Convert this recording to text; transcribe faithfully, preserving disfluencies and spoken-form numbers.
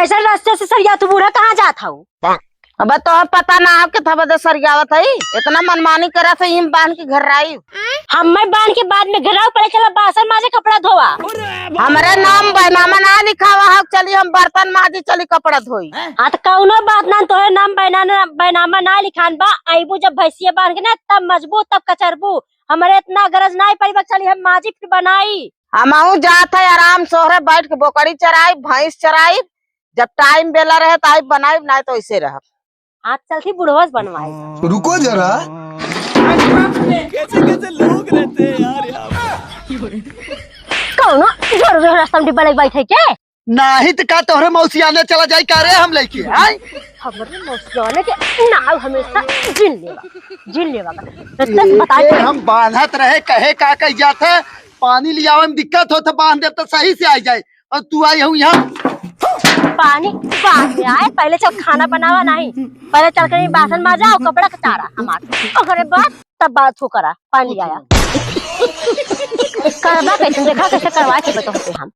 ऐसा रास्ते से सरिया तू बूढ़ा कहाँ जात हऊ? अब तो पता ना हो के थबा दे सरियावत है, इतना मनमानी करत है, इम बांध के घर आई। हम मैं बांध के बाद में घर आऊ, पहले चला बासन माजे, कपड़ा धोवा। हमरे नाम बैनामा ना लिखावा हो, चली हम बर्तन माजी, चली कपड़ा धोई। हाँ, तो कौनो बात ना, तोहरे नाम बैनामा, बैनामा ना लिखान बा। अइबू जब भैंसिया बांध के ना, तब मजबू, तब कचरबू। हमरे इतना गरज ना पड़ी बा, चली हम माजी फिर बनाई। हमहू जात है आराम से, ओहरे बैठ के बोकड़ी चराई, भैंस चराई, जब टाइम बेला रहे तो आई बनाई, ना तो ऐसे रह। आज चलती बुढ़वा से बनवाई। रुको जरा। कैसे कैसे लोग रहते हैं यार, यहाँ पे। कौनो जोर जोर रास्ता में डिब्बा लेके बैठे के? नाही तो का तोहरे मौसियाने चला जाई का रे हम लेके, आय? हमरे मौसियाने के नाव हमेशा जिन लेवा, जिन लेवा का। इतना से बताए एके हम बांधत रहे, कहे का कही जात है, पानी लियावे में दिक्कत होत, बांध दे तो सही से आई जाए, और तू आई हूँ यहाँ। पानी बाद में आए, पहले चल खाना बनावा नहीं, पहले चल के बासन माजा और कपड़ा कचारा हमार, ओकरे बाद तब बात हो करा, पानी आया। करबा कैसे, देखा कैसे करवा के बताते हम।